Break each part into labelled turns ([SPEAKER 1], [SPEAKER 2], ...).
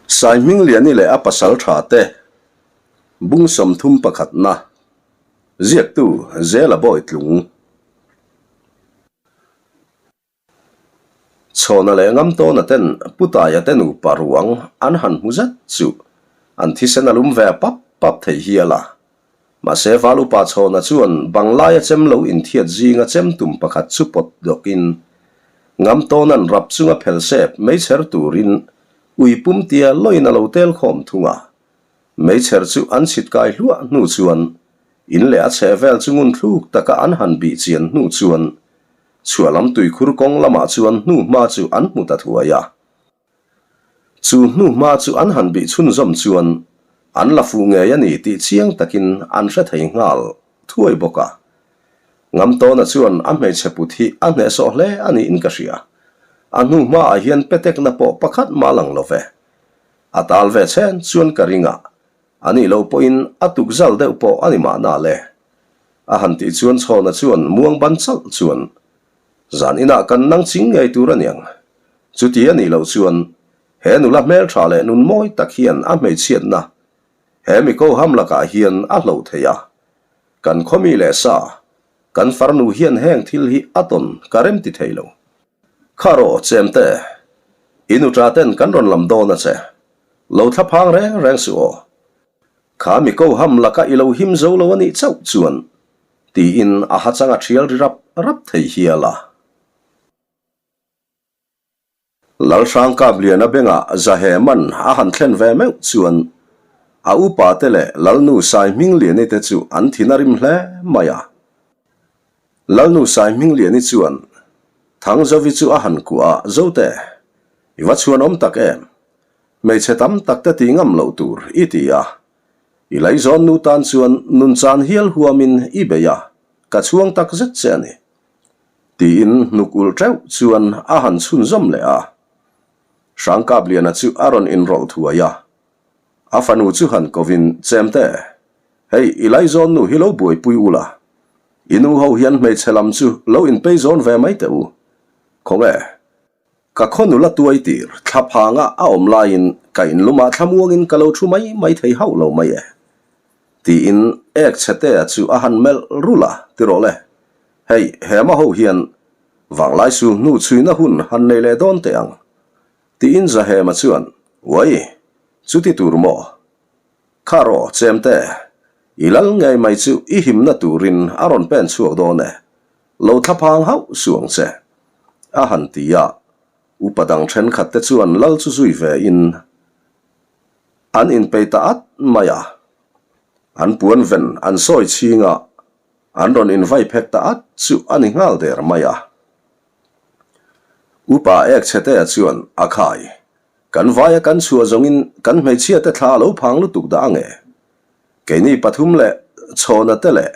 [SPEAKER 1] Saihmingliani leh a pasal tha te bung 30 pakhatna ziaktu Zela Bawitlung. Chhawna leh Ngamtawna ten Putaia te nupa ruang an han hmu zet chu an thisen a lum ve pap pap thei hial a. Mahse Val upa Chhawna chuan banglaia chem lo inthiat zinga chem tum pakhat chu pawt dawkin Ngamtawna'n rap chunga phel sep meichher turin ui pum tia loin a lo tel khawm thung a. Meichher chu an chhit kai hluah hnu chuan in leh a chheh vel chu ngun thluk taka an han bih chian hnu chuan Chhuah lam tuikhur kawng lamah chuan hnuhma chu an hmu ta thuai a. Chu hnuhma chu an han bih chhunzawm chuan an la fuh ngei a ni tih chiang takin an hre thei nghal thuai bawk a. Ngamtawna chuan a hmeichhe put hi a hnehsawh hle a niin ka hria. A hnuhmaah hian petekna pawh pakhat mah lang lo ve. A tal ve chhen chuan ka ring a, A nih loh pawhin a tuk zal deuh pawh a ni mahna le. A han tih chuan Chhawna chuan muang ban chalh chuan, Zan inah kan nang ching ngei tur a niang. Chuti a nih loh chuan he nula hmeltha leh nun mawi tak hian a hmeichhiatna he mi ko ham lakah hian a hloh thei a. Kan khawmi leh sa, kan farnu hian heng thil hi a tawn ka rem ti thei lo. Kha rawh chemte, i nuṭa ten kan rawn lam dawn a che. Lo thla phang reng reng suh aw. Kha mi ko ham laka i lo him zo lo a nih chauh chuan, tiin a ha chang a thial ri rap rap thei hial a. Lalhrangkapliana bengah Zaheman a han thlen ve meuh chuan a upa te leh Lalnu Saihmingliani te chu an thin a rim hle mai a. Lalnu Saihmingliani chuan Thangzovi chu a han kuah a, Zote, i va chhuanawm tak em? Hmeichhe tam tak te tih ngam loh tur i ti a. I laizawn nu tan chuan nun chan hial huamin i bei a, ka chhuang tak zet che a ni. Tiin hnuk ulh teuh chuan a han chhunzawm leh a. Hrangkapliana chu a rawn inrawlh thuai a. A fanu chu han kovin, Chemte, hei i laizawn nu hi lo buaipui ula, i nu ho hian hmeichhe lam chu lo inpeizawn ve mai teh u. Khawnge? Ka khaw nula tuai tir thla phanga a awm laiin ka inlumah thlamuangin ka lo thu mai mai thei hauh lo mai e. Tiin ek chhetea chu a han melh rulh a, ti rawh le. Hei, hema ho hian vanglai sul hnu chhuina hun han nei leh dawn teh ang. Tiin Zahema chuan, Uai, chuti tur maw? Kha rawh, chemte, i lal ngei mai chu i himna turin a rawn pen chhuak dawn e. Lo thlaphang hauh suh ang che, a han ti a. Upa dang thenkhat te chuan lal chu zui ve in an inpei ta at mai a. An puan ven an sawi chhing a, an rawn invai phek ta at chu a ni nghal der mai a. Upa ek chhetea chuan a khai, Kan vaia kan chhuah zawngin kan hmeichhia te thla a lo phang lutuk dah ange. Keini pathum leh chhawna te leh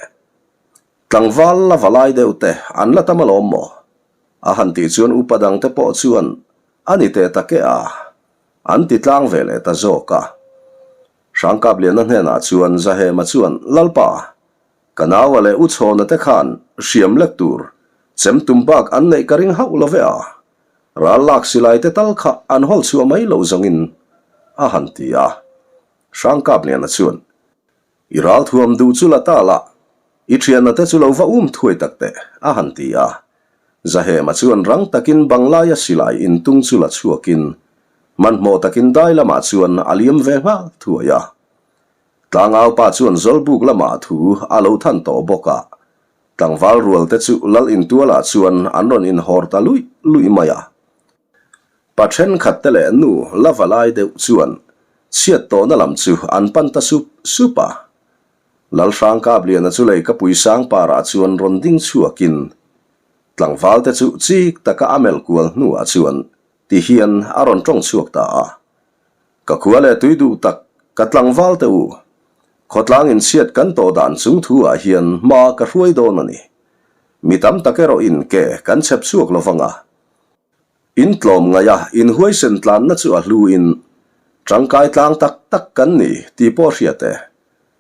[SPEAKER 1] Tlangval la va lai deuh te an la tam alawm maw? A han tih chuan upa dang te pawh chuan a ni teh tak e a, an ti tlang ve leh ta zawk a. Hrangkapliana hnenah chuan Zahema chuan, Lalpa, ka naua leh u Chhawna te khan hriam lek tur chem tum bak an neih ka ring hauh lo ve a, ral lak silai te tal kha an hawl chhuah mai loh zawngin, a han ti a. Hrangkapliana chuan, I ral thuam duh chu la ta la, i thianna te chu lo va um thuai tak teh, a han ti a. Zahema chuan rang takin Banglaia silai intung chu la chhuakin, hmanhmawh takin dai lamah chuan a liam ve nghal thuai a. Tlangaupa chuan Zawlbuk lamah thu a lo than tawh bawk a, tlangval rual te chu lal intualah chuan an rawn inhawr ta luih luih mai a. Pa thenkhat te leh nu la va lai deuh chuan chhiat tawhna lam chu an pan ta sup sup a. Lalhrangkapliana chu lei ka pui sang parah chuan rawn ding chhuakin tlangval te chu chik taka a melh kual hnuah chuan ti hian a rawn tawng chhuak ta a. Ka khua leh tui duh tak ka tlangval te u, khawtlang inchhiat kan tawh dan chung thu ah hian hma ka hruai dawn a ni. Mi tam tak erawh in ke kan chhep chhuak lovang a. In tlawm ngaih a, in huaisen tlanna chu a hlu in tangkai tlang tak tak kan ni tih pawh hriat e.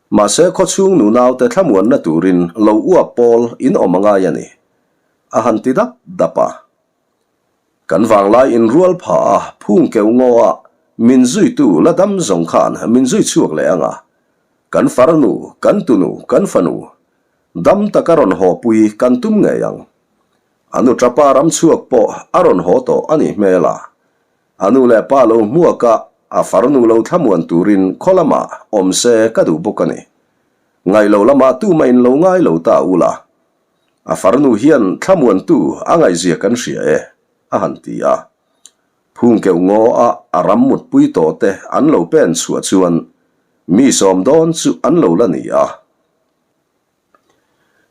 [SPEAKER 1] Mahse khawchhung nunaute thlamuanna turin lo uap pawl in awm a ngai a ni. A han ti dap dap a. Kan vanglai in rual pha a, phung keuh ngaw a. min zuitu la dam zawng khan min zui chhuak leh ang a. Kan farnu, kan tunu, kan fanu dam taka rawn haw pui kan tum ngei ang. A nu tapa ram chhuak pawh a rawn haw tawh a nih hmel a. A nu leh pa lo hmuak a, a farnu lo thlamuan turin khaw lamah awm se ka duh bawk a ni. Ngaih lo lamah tumah in lo ngai lo ta ula. A farnu hian thlamuantu a ngaihzia kan hria e, a han ti a. Phungkeuh ngaw a a ram mutpui tawh te an lo pen chhuah chuan mi sawm dawn chu an lo la ni a.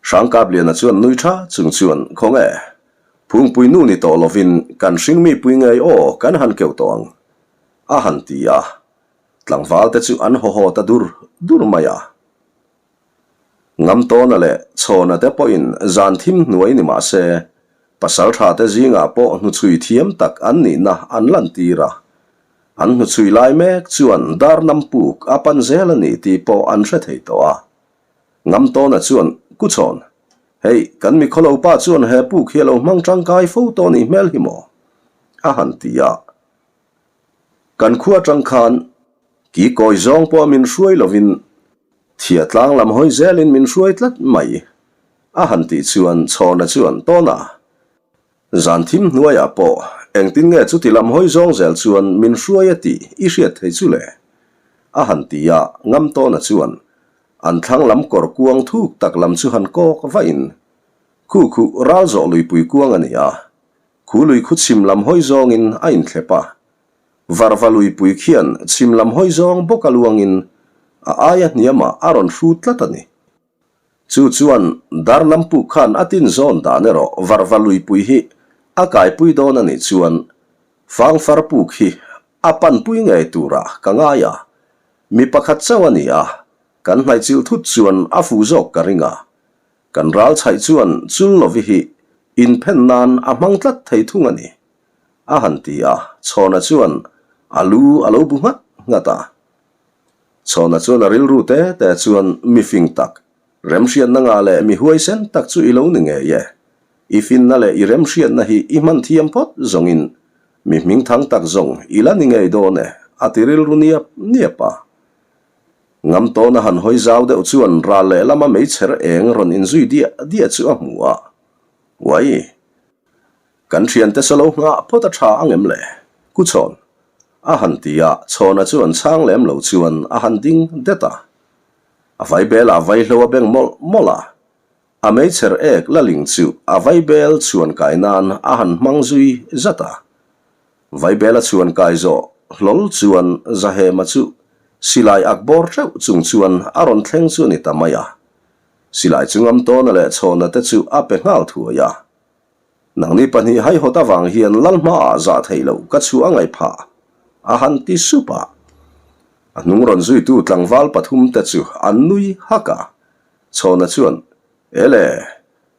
[SPEAKER 1] Hrangkapliana chuan nui tha chung chuan, Khawnge, Phungpui nu ni tawh lovin kan hringmi pui ngei aw kan han keuh tawh ang, a han ti a. Tlangval te chu an haw haw ta dur dur mai a. Ngamtawna leh Chhawna te pawhin zan thim hnuai ni mah se, pasaltha te zingah pawh hnuchhui thiam tak an nihna an lantir a. An hnuchhui lai mek chuan dar nam puk a pan zel a ni tih pawh an hre thei tawh a. Ngamtawna chuan, Ku Chhawn, hei kan mikhawlo pa chuan he puk hi a lo hmang tangkai fo tawh nih hmel hi maw? a han ti a. Kan khua atang khan ki kawi zawng pawh min hruai lovin thia tlang lam hawi zelin min hruai tlat mai a han tih chuan Chhawna chuan Tawna zan thim hnuaiah pawh engtin nge chuti lam hawi zawng zel chuan min hruai a tih i hriat thei chu le? a han ti a, Ngam Tawna chuan an thlang lam kawr kuang thuk tak lam chu han kawk vahin Khu khuh ral zawh luipui kuang a ni a, Khu lui khu chhim lam hawi zawngin a inthlep a, Varva luipui khian chhim lam hawi zawng bawk a luangin a aia hniamah a rawn hru tlat a ni. Chu chuan Darnam puk khan a tin zawn dan erawh Varva luipui hi a kaipui dawn a nih chuan Fangfar puk hi a panpui ngei turah ka ngai a, mi pakhat chauh a ni a, kan hnaihchilh thut chuan a fu zawk ka ring a, Kan ral chhaih chuan Chullovi hi inphen nan a hmang tlat thei thung a ni, a han ti a, Chhawna chuan a lu a lo bu nghat nghat a. Chhawna chuan a rilru te te chuan mi fing tak, remhriatna ngah leh mi huaisen tak chu i lo ni ngei e. I finna leh i remhriatna hi i hman thiam phawt zawngin mi hmingthang tak zawng i la ni ngei dawn e, a ti rilru niap niap a. Ngam tawn a han hawi zau deuh chuan ral lehlama meichher eng rawn inzui diah diah chu a hmu a. Uai! Kan thiante sa lo nghah phawt a tha ang em le? Ku Chhawn a han ti a, Chhawna chuan chhang lem lo chuan a han ding det a. A vaibel ah vaihlo a beng mawlh mawlh a, a meichher ek la ling chu a vaibel chhuan kai nan a han hmang zui zat a. Vaibela chhuan kai zawh hlawl chuan Zahema chu silai ak bawr theuh chung chuan a rawn thleng chu a ni ta mai a. Silai chu Ngamtawna leh Chhawna te chu a pe nghal thuai a. Nangni pahnih haihawt avang hian lal hmaah zah theih loh ka chhuah a ngaih phah, a han ti sup a. A hnung rawn zuitu tlangval pathum te chu an nui hak a. Chhawna chuan, Ele!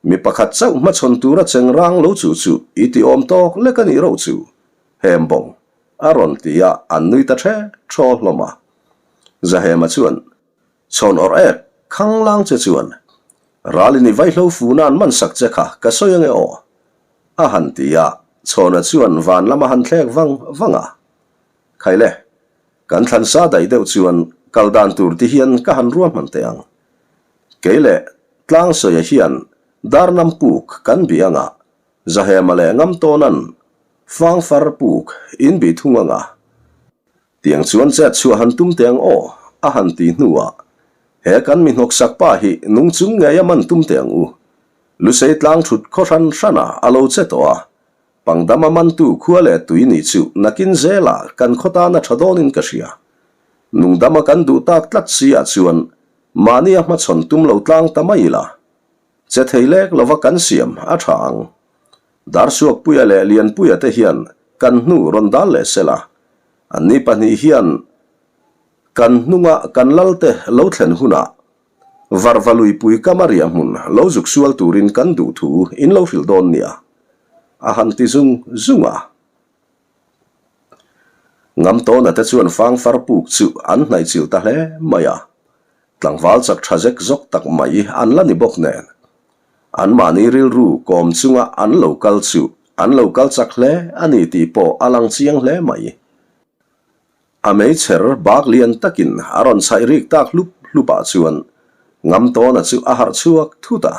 [SPEAKER 1] Mi pakhat chauh hmachhawn tura cheng rang lo chu chu i ti awm tawk lek a nih rauh chu, Hem bawng, a rawn ti a, an nui ta ṭhe ṭhaw hlawm a. Zahema chuan, Chhawn awrh ek, khang lang che chuan, Ralin i vaihlo funa an man sak che kha ka sawi ange aw, a han ti a, Chhawna chuan van lam a han thlek vang vang a. Khaile, kan thlan sa daih deuh chuan kal dan tur ti hian ka han ruahman teh ang. Kei leh Tlangsawiah hian Darnam puk kan bih anga, Zahema leh Ngamtawna'n Fangfar puk in bih thung anga. Tiang chuan chet chhuah han tum teh ang aw, a han ti hnuah, He kan mi hnawksak pa hi nung chung ngei a man tum teh ang u. Lusei tlang thut khaw hran hranah a lo che tawh a, Pangdama mantu khua leh tui nih chu nakin zelah kan khaw tan a tha dawnin ka hria. Nungdama kan duh tak tlat si ah chuan Mahni a hmachhawn tum lo tlang ta mai ila, che thei lek lova kan siam a tha ang. Darsuakpuia leh Lianpuia te hian kan hnu rawn dal leh sela, anni pahnih hian kan hnunga kan lalte lo thlen hunah Varva luipui kama riah hmun lo zuk sual turin kan duh thu in lo hrilh dawn nia, a han ti zung zung a. Ngamtawna te chuan fangfar puk chu an hnaihchilh ta hle mai a, tlangval chak tha zek zawk tak mai an la ni bawk nen. Anmahni rilru kawm chunga an lo kal chu an lo kal chak hle a ni tih pawh a lang chiang hle mai. A meichher bak lian takin a rawn chhaih rik tak hlup hlupah chuan Ngamtawna chu a harh chhuak thut a.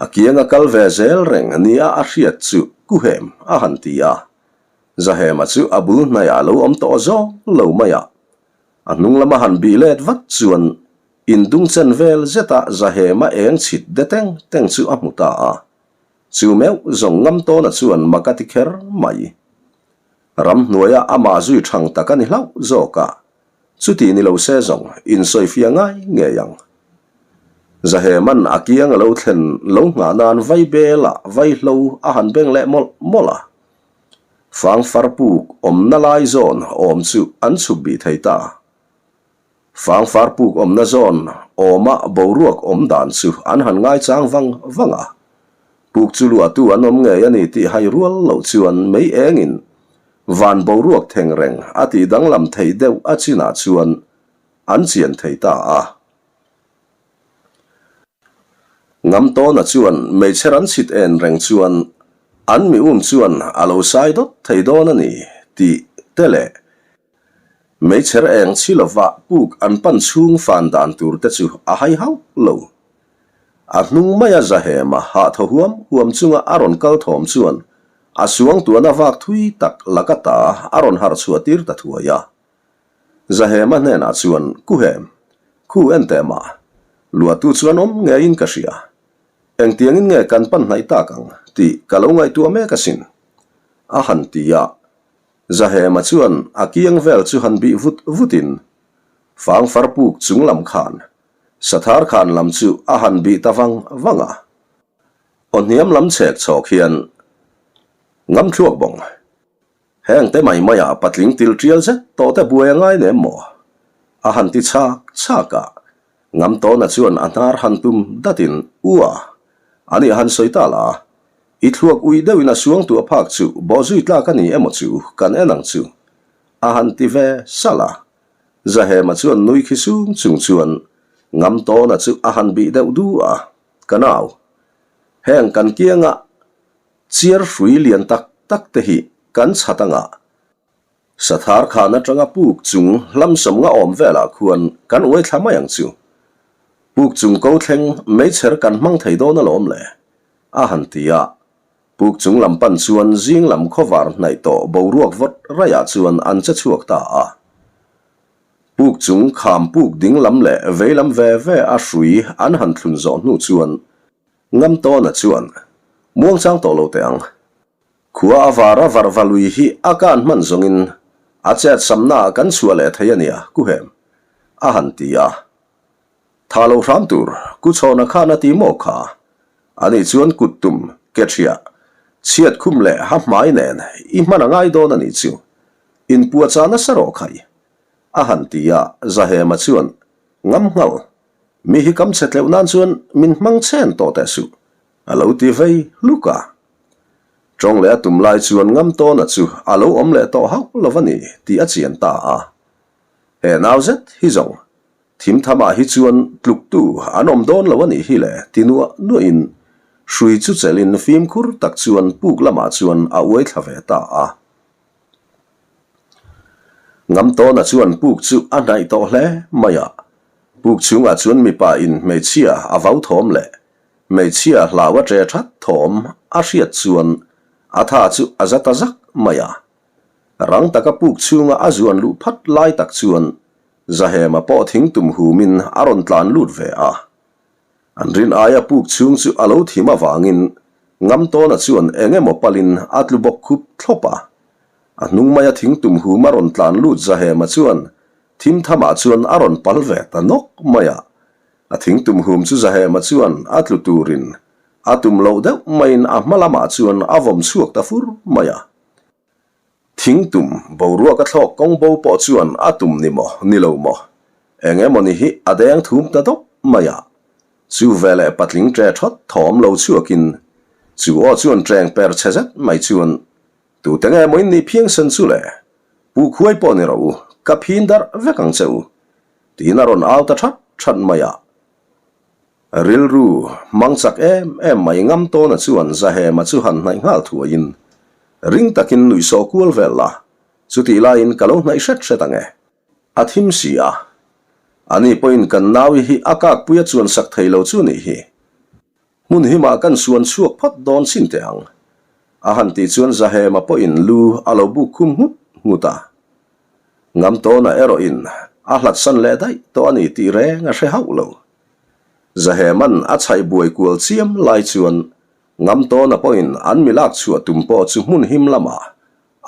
[SPEAKER 1] A kianga kal ve zel reng nia a hriat chu Kuhem a han ti a. Zahema chu a bul hnaiah lo awm tawh zawk lo mai a. A hnung lama han bih let vat chuan indungchen vel zeta Zahema eng chhit de teng teng chu a hmu ta a. Chu meuh zawng Ngamtawna chuan mak a ti kher mai. Ramhnuaia amah zui thang tak a ni hlauh zawk a, chuti ni lo se zawng insawifiah ngai ngei ang. Zaheman a kiang a lo thlen lo nghah nan vai bela vai hlo a han beng leh mawlh mawlh a. Fangfar puk awmna lai zawn awm chu an chhuk bih thei ta. Fangfar puk awmna zawn awma boruak awm dan chu an han ngaichang vang vang a. Puk chu luahtu an awm ngei a ni tih hai rual loh chuan mei engin van boruak theng reng a tih danglam thei deuh a chinah chuan an chian thei ta a. Ngamtawna chuan meichher an chhit en reng chuan an mi um chuan a lo sai dawt thei dawn a ni tih te leh Meichher eng chi lova puk an pan chhung fan dan tur te chu a hai hauh lo. A hnung maia Zahema hah thaw huam huam chunga a rawn kal thawm chuan a suangtuahna vak thui tak laka ta a rawn harh chhuah tir ta thuai a. Zahema hnenah chuan, Kuhem, khu en teh mah, luahtu chuan awm ngeiin ka hria. Engtiangin nge kan pan hnaih tak ang tih ka lo ngaihtuah mek asin, a han ti a. Zahema chuan a kiang vel chu han bih vut vutin Fangfar puk chung lam khan Sathar khan lam chu a han bih ta vang vang a. Aw hniam lam chhek chhawk hian ngam thluak bawng. Heng te mai maiah patling til tial zet tawh te buai a ngai nem maw? A han ti chhak chhak a. Ngamtawna chuan a hnar han tum datin Ua! Ani a han sawi ta la. I thluak uih deuhin a suang tuah phak chu bawhzui tlak a ni emaw chu kan en ang chu, a han ti ve salh a. Zahema chuan nui khi sung chung chuan Ngamtawna chu a han bih deuh du a, Ka nau, heng kan kianga chiar hrui lian tak tak te hi kan chhat anga Sathar khan atanga puk chung hlamsam nga awm velah khuan kan uai thla mai ang chu. Puk chung ko thleng meichher kan hmang thei dawn alawm le. A han ti a. Puk chung lam pan chuan zing lam khawvar hnaih tawh boruak vawt raiah chuan an che chhuak ta a. Puk chung kham puk ding lam leh vei lam ve ve a hrui an han thlun zawh hnu chuan Ngamtawna chuan, Muangchang tawh lo teh ang. Khua a var a varva lui hi a kan hman zawngin a chet samnaah kan chhuah leh thei a nia, Kuhem, a han ti a. Tha lo hram tur, Ku Chhawna khan a ti maw kha? Ani chuan kut tum, ke ṭhiah, chhiat khum leh ha hmai nen i hman a ngai dawn a nih chu. Inpuahchah nasa rawh khai, a han ti a, Zahema chuan, Ngam nghal, mi hi kam chhe tleuh nan chuan min hmang chhen tawh teh suh, a lo ti vei hluk a. Tawng leh a tum lai chuan ngam tawna chu a lo awm leh tawh hauh lo a ni tih a chian ta a. He nau zet hi zawng Thim thamah hi chuan tluktu an awm dawn lo a nih hi le ti nuah nuahin hrui chu chelhin fimkhur tak chuan puk lamah chuan a uai thla ve ta a. Ngamtawna chuan puk chu a hnaih tawh hle mai a, puk chhungah chuan mipa in hmeichhia a vau thawm leh hmeichhia hlau a ṭe that thawm a hriat chuan a tha chu a za ta zak mai a. Rang taka puk chhunga a zuan luh phat lai tak chuan Zahema pawh thing tum humin a rawn tlan lut ve a. An rin aia puk chhung chu a lo thim avangin Ngamtawna chuan eng emaw palin a tlu bawk khup thlawp a. A hnung maia thing tum hum a rawn tlan lut Zahema chuan thim thamah chuan a rawn pal ve ta nawk mai a. A thing tum hum chu Zahema chuan a tlu turin a tum loh deuh maiin a hma lamah chuan a vawm chhuak ta fur mai a. Thing tum, boruak a thlawk kawng bo pawh chuan a tum ni maw, ni lo maw? Eng emaw ni hi a deng thum ta dawp mai a. Chu veleh patling ṭe ṭhawt thawm lo chhuakin, chu aw chuan ṭeng per chhe zet mai chuan, Tute nge maw in nih phiangsen chu le? Pu khuai pawh ni rawh u, ka phin darh vek ang che u, tiin a rawn au ta ṭhat ṭhat mai a. Rilru hmang chak em em mai ngam tawna chuan Zahema chu han hnaih nghal thuaiin ring takin nuihsawh kual vel la. Chutih laiin ka lo hnaih hret hret ang e. A thim si a. Ani pawhin kan naui hi a kakpui a chuan sak thei lo chu nih hi. Hmun himah kan suan chhuak phawt dawn chin teh ang. A han tih chuan Zahema pawhin lu a lo buk khum nghut nghut a. Ngamtawna erawhin a hlatsan leh daih tawh a ni tih reng a hre hauh lo. Zaheman a chhaih buai kual chiam lai chuan Ngamtawna pawhin an mi lak chhuah tum pawh chu hmun him lamah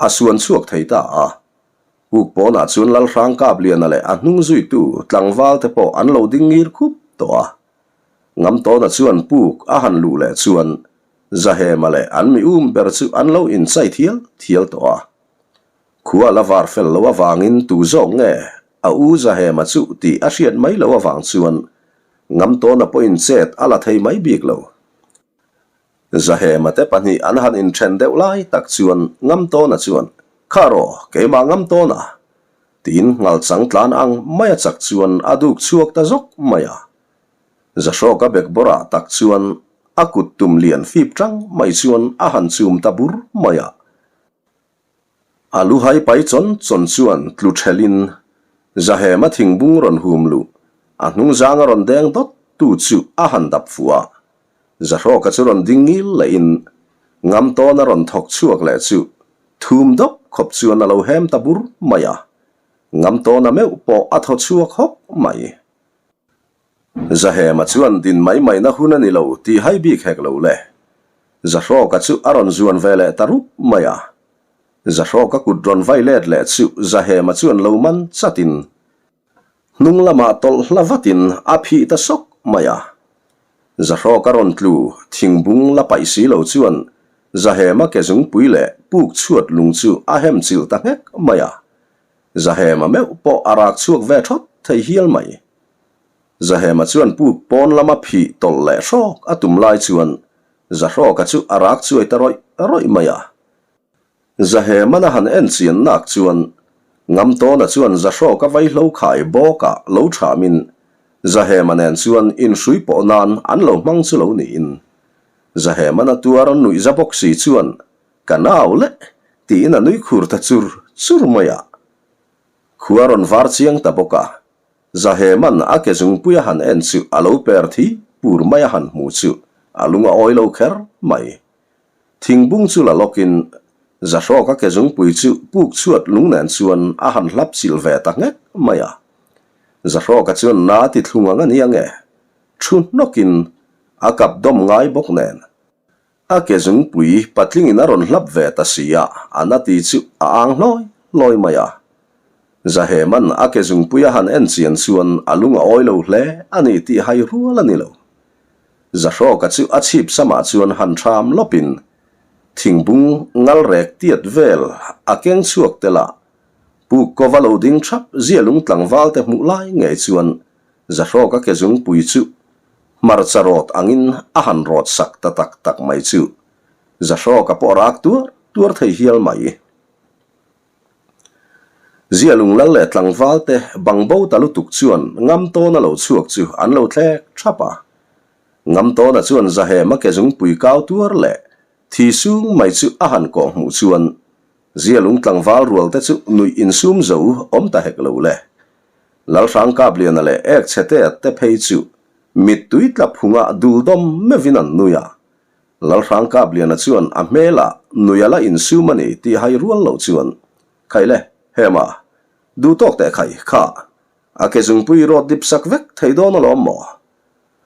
[SPEAKER 1] a suan chhuak thei ta a. Puk pawnah chuan Lalhrang Kapliana leh a hnung zuitu tlangval te pawh an lo ding ngir khup tawh a. Ngamtawna chuan puk a han luh leh chuan Zahema leh an mi um ber chu an lo inchai thial thial tawh a. Khua la var fel lo avangin tu zawk nge a u Zahema chu tih a hriat mai loh avang chuan Ngamtawna pawhin chet a la thei mai bik lo. Zahema te pahnih an han inthen deuh lai tak chuan Ngamtawna chuan, Kha rawh, keimah Ngamtawna! tiin ngalchang tlan ang mai a chak chuan a duk chhuak ta zawk mai a. Zahrawka bekbawrah tak chuan a kut tum lian fip tang mai chuan a han chum ta bur mai a. A lu hai pai chawn chawn chuan tlu thelhin Zahema thingbung rawn hum luh, a hnungzang a rawn deng dawt tu chu a han dap fuh a. Zahrawka chu rawn ding ngil lehin Ngamtawn a rawn thawk chhuak leh chu thum dawp khawp chuan a lo hem ta bur mai a. Ngamtawna meuh pawh a thaw chhuak hawk mai. Zahema chuan din mai maina hun a ni lo tih hai bik hek lo le. Zahrawka chu a rawn zuan ve leh ta rup mai a. Zahrawka kut rawn vai let leh chu Zahema chuan lo man chatin hnung lamah tawlh hla vatin a phih ta sawk mai a. Zahrawka rawn tlu thingbung la paih si lo chuan Zahema ke zungpui leh puk chhuat lung chu a hem chilh ta nghek mai a. Zahema meuh pawh a rak chhuak ve thawt thei hial mai. Zahema chuan puk pawn lama phih tawlh leh hrawk a tum lai chuan Zahrawka chu a rak chuai ta rawih rawih mai a. Zahemana han en chian nak chuan Ngamtawna chuan Zahrawka vaihlo khai bawkah lo thamin Zahema nen chuan inhrui pawh nan an lo hmang chu lo niin Zahemana tuar nuih za bawk si chuan Ka nau le tiin a nui khur ta chur chur mai a. Khua rawn var chiang ta bawk a. Zaheman a ke zungpui a han en chu a lo per thi pur mai a han hmu chu a lung a awi lo kher mai. Thingbung chu la lawkin Zahrawk a ke zungpui chu puk chhuat lung nen chuan a han hlap chilh ve ta nghek mai a. Zahrawka chuan na ti thlung ang a ni ange thu hnawkin a kap dawm ngai bawk nen. A ke zungpui patlingin a rawn hlap ve ta si a, a na ti chu a ang hlawi hlawi mai a. Zaheman a ke zungpui a han en chian chuan a lung a awi lo hle a ni tih hai rual a ni lo. Zahrawka chu a chhip samah chuan han ṭham lawpin thingbung ngal rek tiat vel a keng chhuak tel a, puk kova lo ding ṭhap zialung tlangval te hmuh lai ngei chuan Zahrawka ke zungpui chu hmarcha rawt angin a han rawt sak ta tak tak mai chu Zahrawka pawh rak tuar tuar thei hial mai. Zialung lal leh tlangval te bangbo ta lutuk chuan Ngamtawna lo chhuak chu an lo thlek thap a. Ngamtawna chuan Zahema ke zungpui kau tuar leh thi sung mai chu a han kawh hmuh chuan Zialung tlangval rual te chu nuih insum zo awm ta hek lo le. Lalhrang Kapliana leh ek chhe te phei chu mittui tla phungah dul dawm meuhin an nui a. Lalhrang Kapliana chuan a hmelah nui a la insum a ni tih hai rual loh chuan, Khai le, Hema, duh tawk teh khai, kha, a ke zungpui rawt dip sak vek thei dawn alawm maw?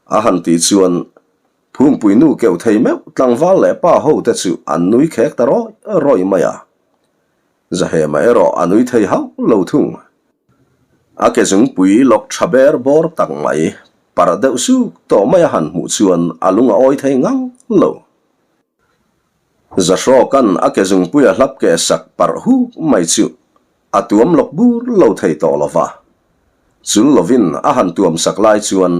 [SPEAKER 1] A han tih chuan Phungpui nu keuh thei meuh tlangval leh pa ho te chu an nui khek ta rawih rawih mai a. Zahema erawh a nui thei hauh lo thung. A ke zungpui lawk tha ber bawr tak mai, parh deuh suk tawh mai a han hmuh chuan a lung a awi thei ngang lo. Zahrawka'n a ke zungpui a hlap keh sak parh huk mai chu a tuam lawk bur lo thei tawh lo va. Chul lovin a han tuam sak lai chuan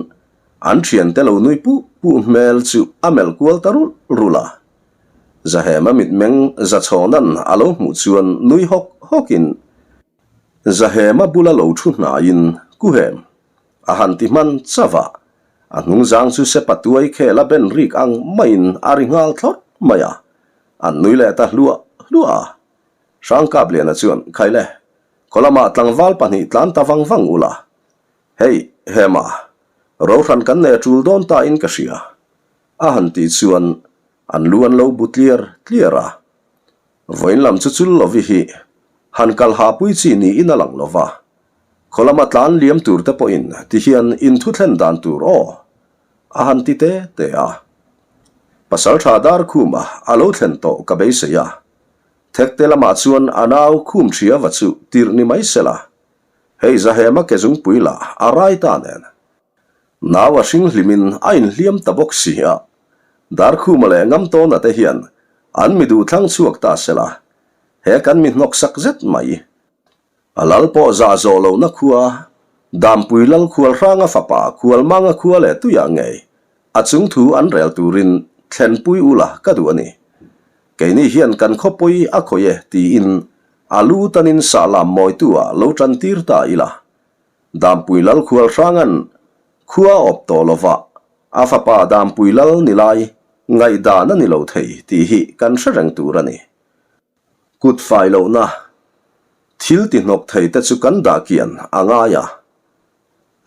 [SPEAKER 1] an thiante lo nui puh puh hmel chu a melh kual ta rulh rulh a. Zahema mitmeng Zachhawna'n a lo hmuh chuan nui hawk hawkin Zahema bula lo thu hnaiin Kuhem a han ti hman chauh a, a hnungzang chu sepa tuai khel a ben rik ang maiin a ri nghal thlawt mai a, an nui leh ta hluah hluah a. Hrangkapliana chuan, Khaile, khaw lamah tlangval pahnih tlan ta vang vang ula. Hei, Hema, rohran kan nei a tul dawn ta in ka hria. A han tih chuan an lu an lo bu tliar tliar a. Vawiin lam chu chul lovi hi han kal ha pui chi niin a lang lo va. Khaw lama tlan liam tur te pawhin ti hian inthu thlen dan tur aw a han ti te te a. Pasaltha Darkhuma a lo thlen tawh ka beisei a. Thekte lamah chuan a nau khum thria va chu tirh ni mai sela. Hei Zahema ke zungpui lah a rai ta nen. Nau a hring hlimin a inhliam ta bawk si a, Darkhuma leh Ngamtawna te hian an mi duh thlang chhuak ta sela, he kan mi hnawk sak zet mai. A lal pawh zah zawh lohna khua, Dampui lal khual hranga fapa Khualmanga khua leh tuiah ngei a chung thu an rel turin thlenpui ula ka duh a ni. Keini hian kan khawpui a khawih e tiin a lu tanin sahlam mawitu-ah lo tantir ta ila. Dampui Lal Khual Hranga'n khua a awp tawh lova a fapa Dampui Lal ni lai ngaihdan a ni lo thei tih hi kan hre reng tur a ni. Kut fai lohna thil ti hnawk thei te chu kan dah kian a ngai a.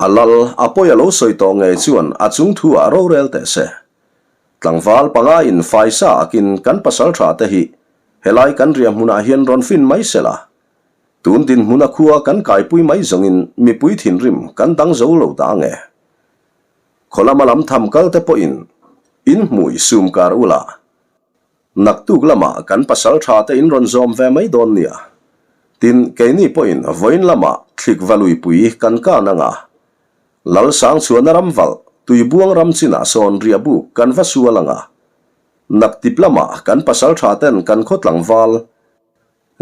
[SPEAKER 1] A lal a pawi a lo sawi tawh ngei chuan a chung thu ah rorel teh se. Tlangval panga in faisa akin kan pasal tha te hi helai kan riah hmunah hian rawn fin mai sela Tun dinhmuna khua kan kaipui mai zawngin mipui thinrim kan dang zo lo ta ange. Khaw lama lam tham kal te pawhin in hmui sum kar ula, naktuk lamah kan pasal tha te in rawn zawm ve mai dawn nia. Tin, keini pawhin vawiin lamah thlik va luipui kan kan anga, Lal Sangchhuana ram valh Tuibuang ram chinah sawn riahbuk kan va sual anga, naktip lamah kan pasal tha ten kan khaw tlangval,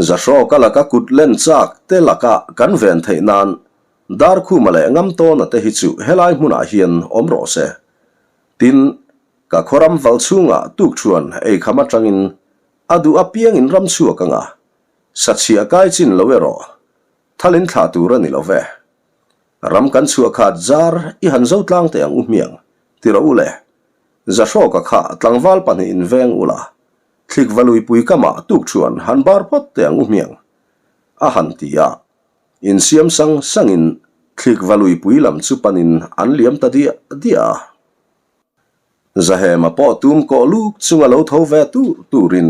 [SPEAKER 1] Zahrawka laka kut len chak te laka kan ven theih nan Darkhuma leh Ngamtawna te hi chu helai hmunah hian awm rawh se. Tin, ka khaw ram val chhungah tukṭhuan eikham atangin a duh apiangin ram chhuak anga sachhiah kai chin lo erawh thalin thlah tur a ni lo ve. Ram kan chhuah khat zar i han zo tlang teh ang u hmiang, ti rawh u le. Zahrawka kha tlangval pahnihin veng ula, Thlik va luipui kamah tuk chuan han bar phawt teh ang u hmiang, a han ti a. Insiam sang sangin thlik va luipui lam chu panin an liam ta diah diah a. Zahema pawh tum kawh luk chunga lo tho ve tur turin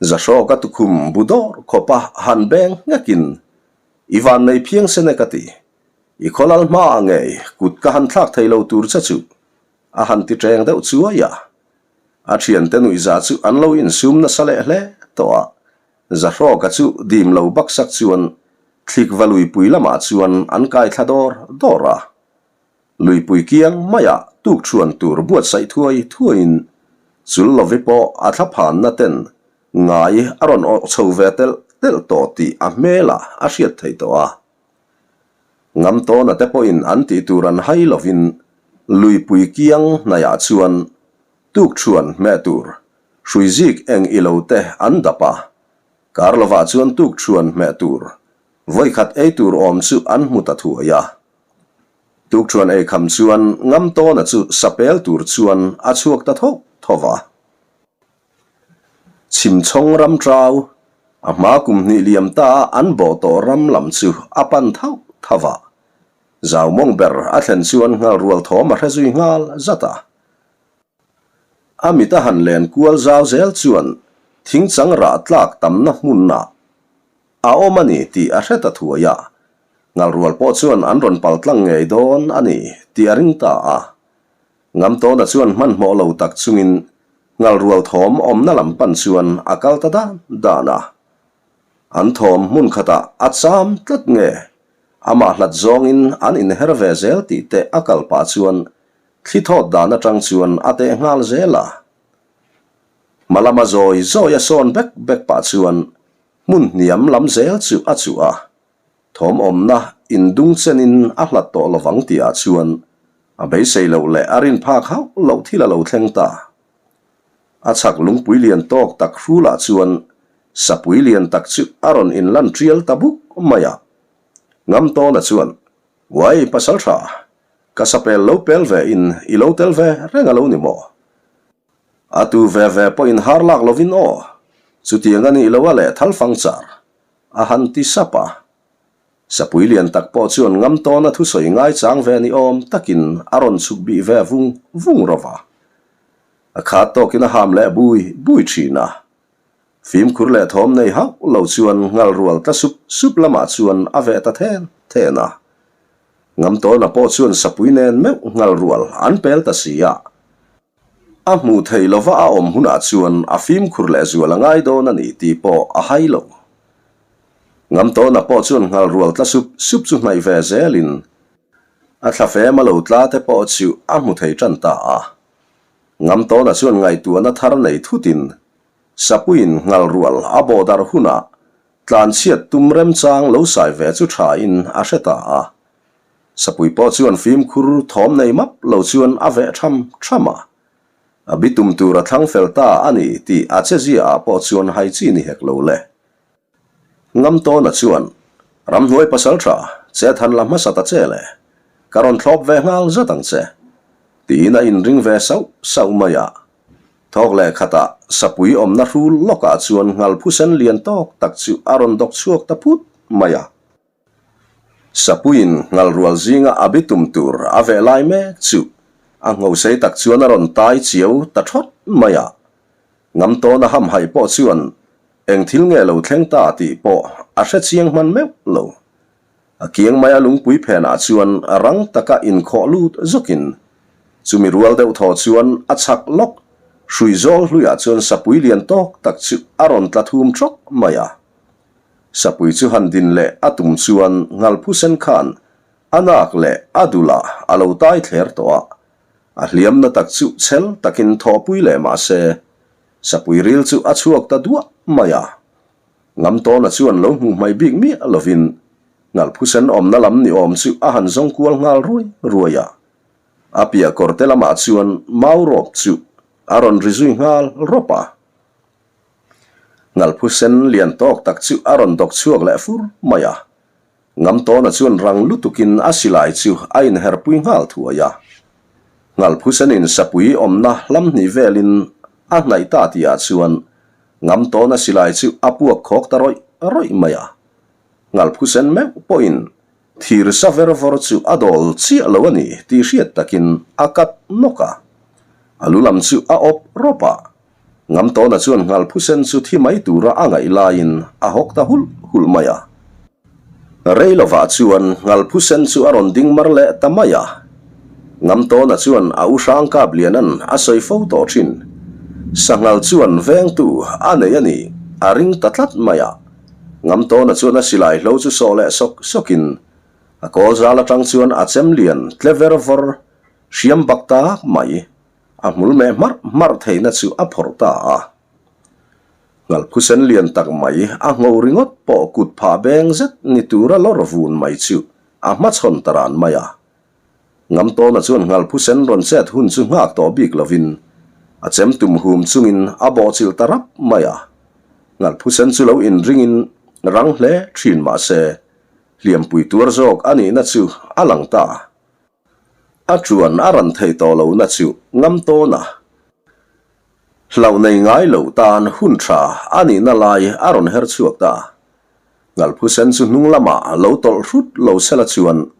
[SPEAKER 1] Zahrawka tukhum bu dawr khawpa han beng nghekin, I vannei phiang sen e ka ti. I khawlal hmaah ngei kut ka han thlak thei lo tur che chu, a han ti ṭeng deuh chuai a. A thiante nuihza chu an lo insum nasa leh hle tawh a, Zahrawka chu dim lo baksak chuan thlikva luipui lamah chuan an kai thla dawr dawr a. Luipui kiang maiah tukṭhuan tur buatsaih thuai thuaiin chul lovi pawh a thlaphanna ten ngai a rawn awrh chho ve telh telh tawh tih a hmelah a hriat theih tawh a. Ngamtawna te pawhin an tih tur an hai lovin luipui kiang hnaiah chuan tukṭhuan hmeh tur hrui zik eng ilo te an dap a, kar lovah chuan tukṭhuan hmeh tur vawikhat ei tur awm chu an hmu ta thuai a. Tukṭhuan ei kham chuan Ngamtawna chu sapel tur chuan a chhuak ta tho tho va. Chhimchhawng ram trau, a hma kum hnih liam ta a an bawh tawh ram lam chu a pan thauh thauh a. Zau mawng ber a thlen chuan nghal rual thawm a hre zui nghal zat a. A mit a han len kual zau zel chuan thingchang rah tlak tamna hmunah a awm a ni tih a hre ta thuai a. Nghal rual pawh chuan an rawn pal tlang ngei dawn a ni tih a ring ta a. Ngamtawna chuan hmanhmawh lo tak chungin ngalrual thawm awmna lam pan chuan a kal ta dan dan a. An thawm hmun khatah a cham tlat nge amah hlat zawngin an inher ve zel tih te a kal pah chuan thli thawt dan atang chuan a teh nghal zel a. Hma lama zawi zawi a sawn bek bek pah chuan hmun hniam lam zel chu a chuh a. Thawm awmna indung chenin a hlat tawh lovang tihah chuan a beisei loh leh a rin phak hauh loh thil a lo thleng ta. A chhak lungpui lian tawk tak hrulah chuan sapui lian tak chu a rawn inlan tial ta buk mai a. Ngamtawna chuan, Uai pasal tha, ka sapel lo pel ve in i lo tel ve reng a lo ni maw? A tu ve ve pawhin har lak lovin aw, chutiang a nih loh a leh thal fang char. A han ti sap a. Sapui lian tak pawh chuan ngam tawna thusawi ngaichang ve ni awm takin a rawn chhuk bih ve vung vung rawh va. A khat tawkin a ham leh bui bui thin a. Fimkhur leh thawm nei hauh lo chuan nghal rual tla sup sup lamah chuan a veh ta then then a. Ngam tawna pawh chuan sapui nen meuh nghal rual an pel ta si a. A hmuh theih lova a awm hunah chuan a fimkhur leh zual a ngai dawn a ni tih pawh a hai lo. Ngamtawna pawh chuan nghal rual tla sup sup chu hnaih ve zelin a thlafem a lo tla te pawh chu a hmu thei tan ta a. Ngamtawna chuan ngaihtuahna thar nei thutin Sapuiin nghal rual a bawh darh hunah tlanchhiat tum remchang lo sai ve chu thain a hre ta a. Sapui pawh chuan fimkhur thawm nei map lo chuan a veh tham tham a. A bitum tur a thlang fel ta a ni tih a chezia ah pawh chuan hai chi ni hek lo le. Ngamtawna chuan, Ramhnuai pasal tha, che than la hmasa ta che le. Ka rawn thlawp ve nghal zat ang che. Tiin a inring ve sauh sauh mai a. Thawk leh khatah sapui awmna hrul lawkah chuan nghal phusen lian tawk tak chu a rawn dawk chhuak ta phut mai a. Sapuiin nghal rual zinga a bitum tur a veh lai mek chu a nghosei tak chuan a rawn tai chiau ta thawt mai a. Ngamtawna hamhaih pawh chuan eng thil nge lo thleng ta tih pawh a hre chiang hman meuh lo. A kiang maia lungpui phenah chuan rang taka inkhawh lut zawkin chumi rual deuh thaw chuan a chhak lawk hrui zawl hluiah chuan sapui lian tawk tak chu a rawn tla thum thawk mai a. Sapui chu han din leh a tum chuan Ngalphusen khan a nak leh a dulah a lo tai thler tawh a, a hliamna tak chu chhel takin thawhpui leh mah se, Sapui ril chu a chhuak ta duah mai a. Ngamtawna chuan lo hmuh hmai bik miah lovin Ngalphusen awmna lam ni awm chu a han zawng kual nghal ruai ruai a. A piah kawrte lamah chuan mau rawp chu a rawn ri zui nghal rawp a. Ngalphusen lian tawk tak chu a rawn dawk chhuak leh fur mai a. Ngamtawna chuan rang lutukin a silai chu a inherpui nghal thuai a. Ngalphusenin sapui awmna hlam hnih velin a hnaih ta tihah chuan Ngamtawna silai chu a puak khawk ta rawih rawih mai a. Ngalphusen meuh pawhin thir sa ver vawr chu a dawl chiah lo a ni tih hriat takin a kat nawk a. A lu lam chu a awp rawp a. Ngamtawna chuan Nghalphusen chu thi mai tura a ngaih laiin a hawk ta hulh hulh mai a. Rei lovah chuan Nghalphusen chu a rawn ding mar leh ta mai a. Ngamtawna chuan a u hrang kap lianan a sawi fo tawh thin. Sanghal chuan vengtu a nei a ni, a ring ta tlat mai a. Ngamtawna chuan a silai hlo chu sawh leh sawk sawkin a kawl zal atang chuan a chem lian tle ver vawr hriam bak tak mai. A hmul meh hmarh hmarh theihna chu a phawrh ta a. Ngalphusen lian tak mai a ngho ringawt pawh kut phah beng zet ni tura lawr vun mai chu a hmachhawn ta ran mai a. Ngamtawna chuan Ngalphusen rawn chet hun chu nghak tawh bik lovin a chem tum hum chungin a bawhchilh ta rap mai a. Ngalphusen chu lo inringin rang hle thin mah se hliampui tuar zawk a nihna chu a lang ta. A chuan a ran theih tawh lohna chu ngam tawn a, hlauh nei ngai lo tan hun tha a nihna lai a rawn her chhuak ta. Ngalphusen chu hnung lamah lo tawlh hrut lo sela chuan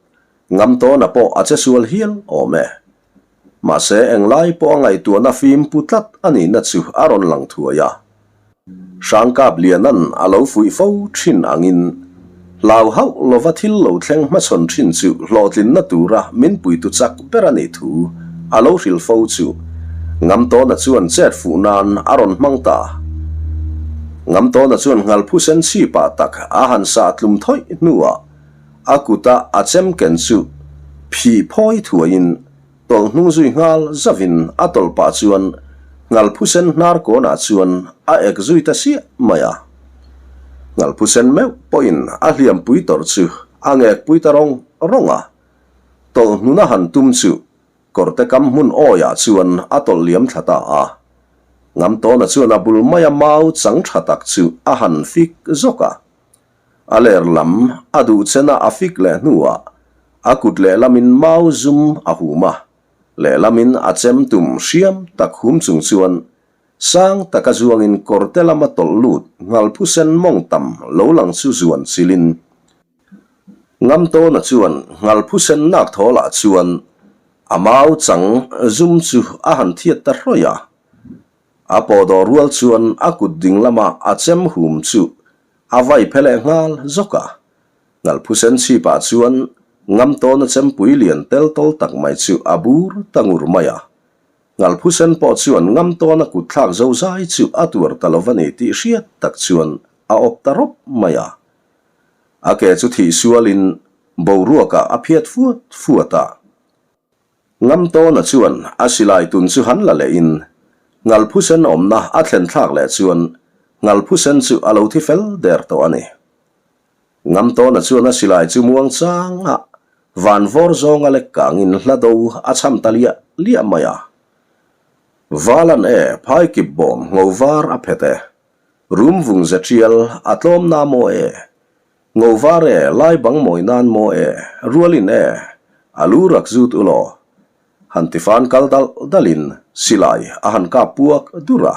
[SPEAKER 1] ngam tawna pawh a che sual hial awm e. Mahse englai pawh a ngaihtuahna fim pu tlat a nihna chu a rawn lang thuai a. Hrangkap Lianan a lo fuih fo thin angin, hlau hauh lova thil lo thleng hmachhawn thin chu hlawhtlinna tura min puitu chak ber a nih thu a lo hrilh fo chu Ngamtawna chuan chet fuh nan a rawn hmang ta. Ngamtawna chuan Nghalphusen chhipah tak a han sah tlum thawih hnuah a kuta a chem ken chu phih phawi thuaiin Tawlh hnung zui nghal zavin a tawlh pah chuan Ngalphusen hnar kawnah chuan a ek zui ta siah mai a. Ngalphusen meuh pawhin a hliampui tawrh chu a ngekpui ta rawng rawng a. Tawlh hnuna han tum chu kawrte kam hmun awiah chuan a tawlh liam thla ta a. Ngamtawna chuan a bul maia mau chang tha tak chu a han fik zawk a. A ler lam a duh chena a fik leh hnuah a kut lehlamin mau zum a hum a, lehlamin a chem tum hriam tak hum chung chuan. Sang taka zuangin kawrte lama tawlh lut Nghalphusen mawng tam lo lang chu zuan chilin Ngamtawna chuan Nghalphusen nak thawlah chuan a mau chang zum chu a han thiat ta hrawih a. A pawhdawh rual chuan a kut ding lama a chem hum chu a vai phe leh nghal zawk a. Nghalphusen chhipah chuan Ngamtawna chempui lian tel tawl tak mai chu a bur ta ngur mai a. Ngalphusen pawh chuan ngam tawna kut thlak zo zai chu a tuar ta lo va ni tih hriat tak chuan a awp ta rawp mai a. A ke chu thih sualin boruakah a phiat fuat fuat a. Ngam tawna chuan a silai tun chu han la lehin Ngalphusen awmna a thlen thlak leh chuan Ngalphusen chu a lo thi fel der tawh a ni. Ngamtawna chuan a silai chu muang chang a, van vawr zawnga lek kangin hla do a cham ta liah liah mai a. Valan e, phai kip bawm ngo var a phet e. Rum vung ze tial a tlawm na maw e. Ngo var e, lai bang mawi nan maw e, rualin e, a lu rak zut u law. Han tifan kal dal dalin silai a han kap puak dur a.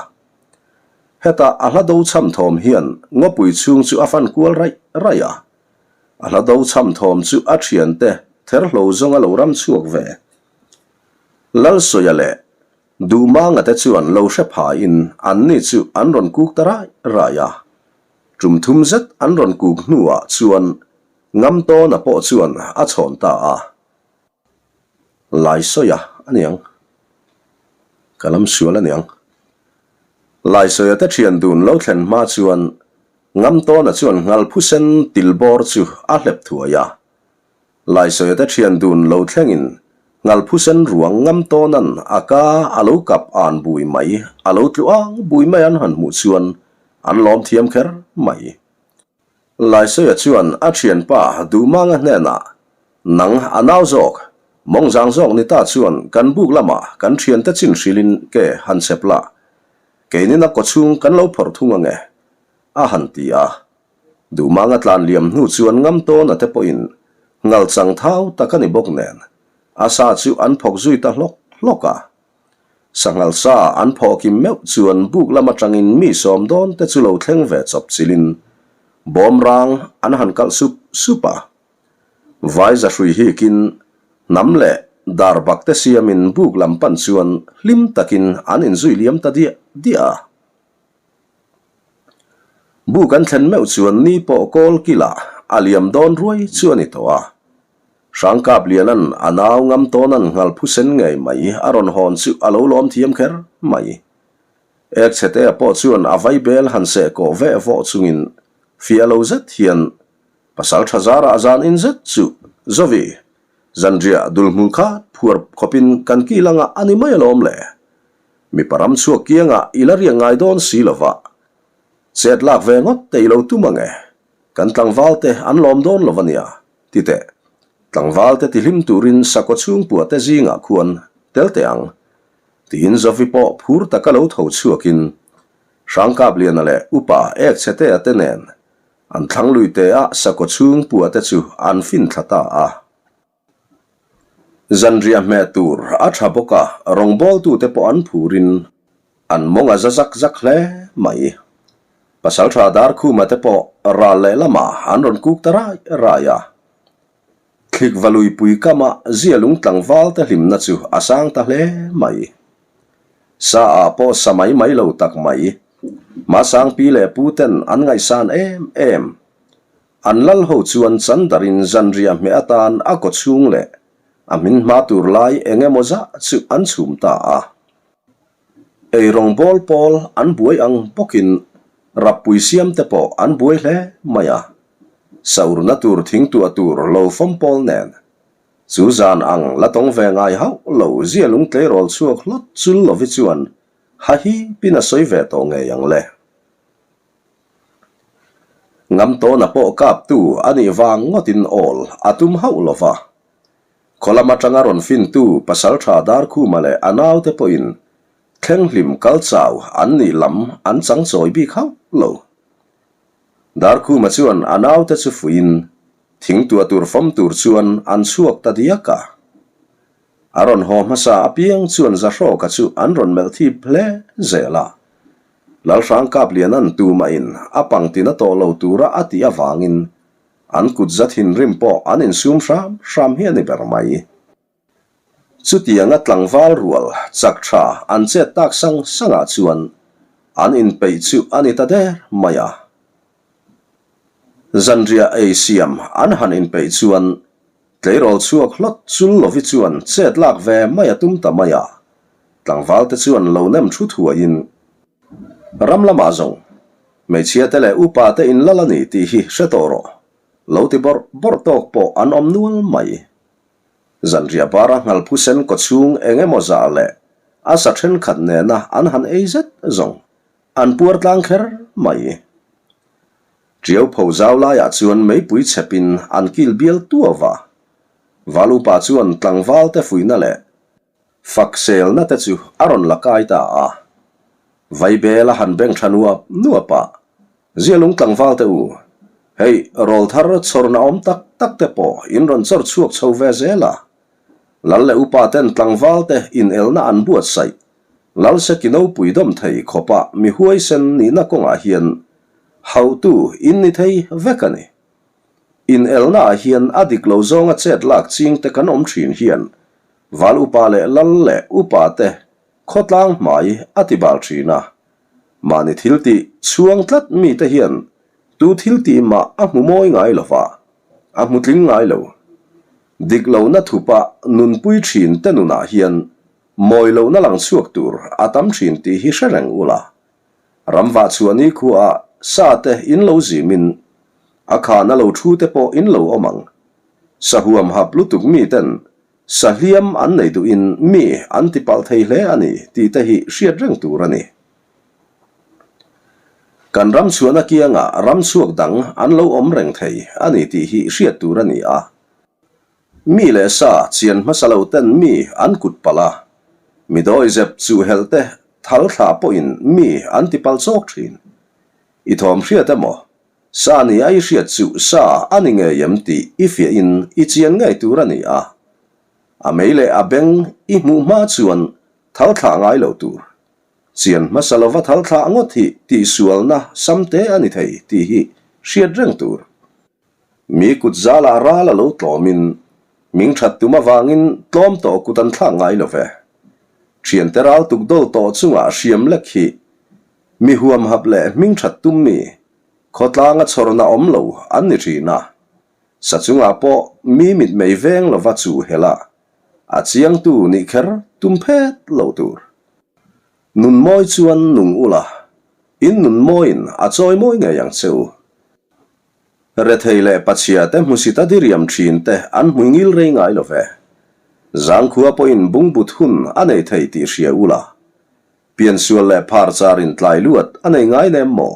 [SPEAKER 1] Heta a hla do chham thawm hian ngawpui chhung chu a fan kual raih raih a. A hla do chham thawm chu a thiante therhlo zawnga lo ram chhuak ve. Lalsawia leh Duhmanga te chuan lo hre phaiin anni chu an rawn kuk ta raih raih a. Tum thum zet an rawn kuk hnuah chuan Ngamtawna pawh chuan a chhawn ta a. Laisawiah a niang. Ka lam sual a niang. Laisawiah te thian dun lo thlen hma chuan Ngamtawna chuan Nghalphusen til bawr chu a hlep thuai a. Laisawiah te thian dun lo thlengin Nghalphusen ruang Ngamtawna'n a ka a lo kap an bui mai, a lo tlu ang bui mai an han hmuh chuan an lawm thiam kher mai. Laisawiah chuan a thianpa Duhmanga hnenah, Nang a nau zawk, mawngzang zawk ni ta chuan kan buk lamah kan thiante chin hrilhin ke han chep la, keinin a kawchhung kan lo phawrh thung ange, a han ti a. Duhmanga tlan liam hnu chuan Ngamtawna te pawhin ngal chang thau tak a ni bawk nen, a sa chu an phawk zui ta hlawk hlawk a. Sanghal sa an phawh kim meuh chuan buk lam atangin mi sawm dawn te chu lo thleng ve chawp chilin bawm rang an han kalh sup sup a. Vai zahrui hikin hnam leh dar bak te siamin buk lam pan chuan hlim takin an inzui liam ta diah diah a. Buk an thlen meuh chuan ni pawh kawl kilah a liam dawn ruai chu a ni tawh a. Hrangkap Lianan a nau ngam tawnan nghal phusen ngei mai a rawn hawn chu a lo lawm thiam kher mai. Ek chhetea pawh chuan a vaibel han seh kawh veh vawh chungin fiah lo zet hian pasal tha zarah zan in zet chu Zovi, zanriah dulhmul khat phuar khawpin kan kil anga a ni mai alawm le. Mipa ram chhuak kiangah i la riak ngai dawn si lova. Chet lak ve ngawt te i lo tum ange. Kan tlangval te an lawm dawn lo ania. Ti teh, tlangval te tihlim turin sakhaw chhungpua te zingah khuan tel teh ang, tiin Zovi pawh phur taka lo tho chhuakin Hrangkapliana leh Upa Ekchhetea te nen an thlang lui te ah sakhaw chhungpua te chu an fin thla ta a. Zanriah hmeh tur a tha bawk a, rawngbawltute pawh an phurin an mawng a za zak zak hle mai. Pasaltha Darkhuma te pawh ral lehlamah an rawn kuk ta rai rai a. Thlikva luipui kama zialung tlangval te hlimna chu a sang ta hle mai. Sa ah pawh sa mai mai lo tak mai. Hmasang pi leh pu ten an ngaihsan em em. An lal ho chuan chandarin zanriah hmeh atan a kaw chhung leh a hmin hma tur lai eng emaw zah chu an chhum ta a. Ei rawngbawl pawl an buai ang bawkin rappui siam te pawh an buai hle mai a. Saurna tur thingtuah tur lo fawm pawl nen chu zan ang la tawng ve ngai hauh lo zia lung tleirawl chhuak hlawt chul lovi chuan hahipin a sawi ve tawh ngei ang le. Ngamtawna pawh kaptu a nih vang ngawtin awl a tum hauh lo va. Khaw lam atanga rawn fintu Pasaltha Darkhuma leh a naute pawhin thleng hlim kal chau an nih lam an chang chawi bik hauh lo. Darkhuma chuan a naute chu fuiin thingtuah tur fawm tur chuan an chhuak ta diak a. A rawn haw hmasa apiang chuan Zahrawka chu an rawn melh thip hle zel a. Lalhrang Kapliana'n tumahin a pangtina tawh lo tura a tih avangin an kut za thinrim pawh an insum hram hram hi a ni ber mai. Chutianga tlangval rual chak tha an chet tak sang sangah chuan an inpeih chu a ni ta der mai a. Zanriah ei siam an han inpeih chuan Tleirawl chhuak hlawt chul lovi chuan chet lak ve mai a tum ta mai a, tlangval te chuan lo nem thu thuaiin, Ram lamah zawng, hmeichhia te leh upa te in lal a ni tih hi hre tawh rawh, lo ti bawrh bawrh tawk pawh an awm nual mai. Zanriah bara nghalphusen kawchhung eng emaw zah leh a sa thenkhat nena an han ei zet zawng an puar tlang kher mai. Ṭiau pho zau laiah chuan meipui chhepin an kil bial tuau a. Val upa chuan tlangval te fuihna leh fak selna te chu a rawn la kai ta a. Vaibel a han beng tha nuap nuap a, Zialung tlangval te u, hei rawlthar chhawrna awm tak tak te pawh in rawn chawr chhuak chho ve zel a. Lal leh upa ten tlangval te inelna an buatsaih Lalse kinopui dawm thei khawpa mi huaisen nihna kawngah hian hauhtu in ni thei vek a ni. Inelnaah hian a dik lo zawnga chet lak chingte kan awm thin hian val upa leh lal leh upa te khawtlang hmai a ti bal thin a. Mahni thil tih chhuang tlat mite hian tu thil tih mah a hmu mawi ngai lo va, a hmu tling ngai lo. Dik lohna thupa nunpui thin te nunah hian Mawi lohna lang chhuak tur a tam thin tih hi hre reng ula. Ram vah chhuah ni khuaah sa te in lo zimin a khana lo thu te pawh in lo awm ang. Sa huam hap lutuk mi ten sa hliam an nei duhin mi an ti palh thei hle a ni tih te hi hriat reng tur a ni. Kan ram chhuahna kiangah ram chhuak dang an lo awm reng thei a ni tih hi hriat tur a ni a. Mi leh sa chian hmasa lo ten mi an kut palh a, mi dawizep chuhhelh te thal thla pawhin mi an ti palh chawk thin. I thawm hriat emaw, sa ni a i hriat chu sa a ni ngei em tih i fiahin i chian ngei tur a ni a. A mei leh a beng i hmuh hma chuan thal thlah ngai lo tur. Chian hmasa lova thal thlah ngawt hi tihsualna samte a ni thei tih hi hriat reng tur. Mi kut zalah ral a lo tlawmin, ming that tum avangin tlawm tawh kut an thlak ngai lo ve. Thiante ral tuk dawl tawh chungah hriam lek hi mi huamhap leh hming that tum mi, khawtlanga chhawrna awm lo an ni thin a. Sa chungah pawh mi mitmei veng lova chu helh a, a chiangtu nih kher tum phet lo tur. Nun mawi chuan nung ula, in nun mawiin a chawi mawi ngei ang che u. Rethei leh pachhia te hmusit a diriam thin te an hmui ngil rei ngai lo ve. Zangkhua pawhin bungbut hun a nei thei tih hria ula. Piansual leh phar charin tlai luat a nei ngai nem maw?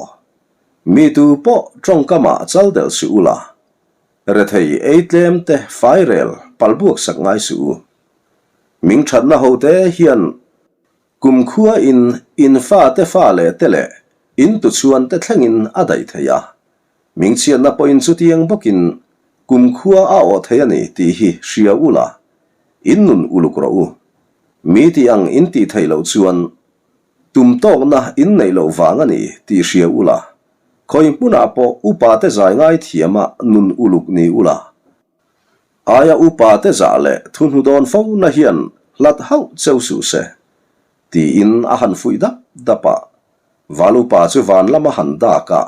[SPEAKER 1] Mi tu pawh tawngkamah chal delh suh ula. Rethei ei tlem te fairel palbuak sak ngai suh u. Ming thatna ho te hian Kumkhua in in fate fa leh te leh in tuchhuan te thlengin a daih thei a, mingchhiatna pawhin chutiang bawkin kumkhua a awh thei a ni tih hi hria ula, in nun uluk rawh u. Mi tih ang in tih theih loh chuan tum tawkna in neih loh vang a ni tih hria ula, khawi hmunah pawh upa te zai ngai thiama nun uluk ni ula, Aia upa te zah leh thuhnu dawn fo na hian hlat hauh cheu suh se, tiin a han fuih dap dap a. Val upa chu van lama han dak a,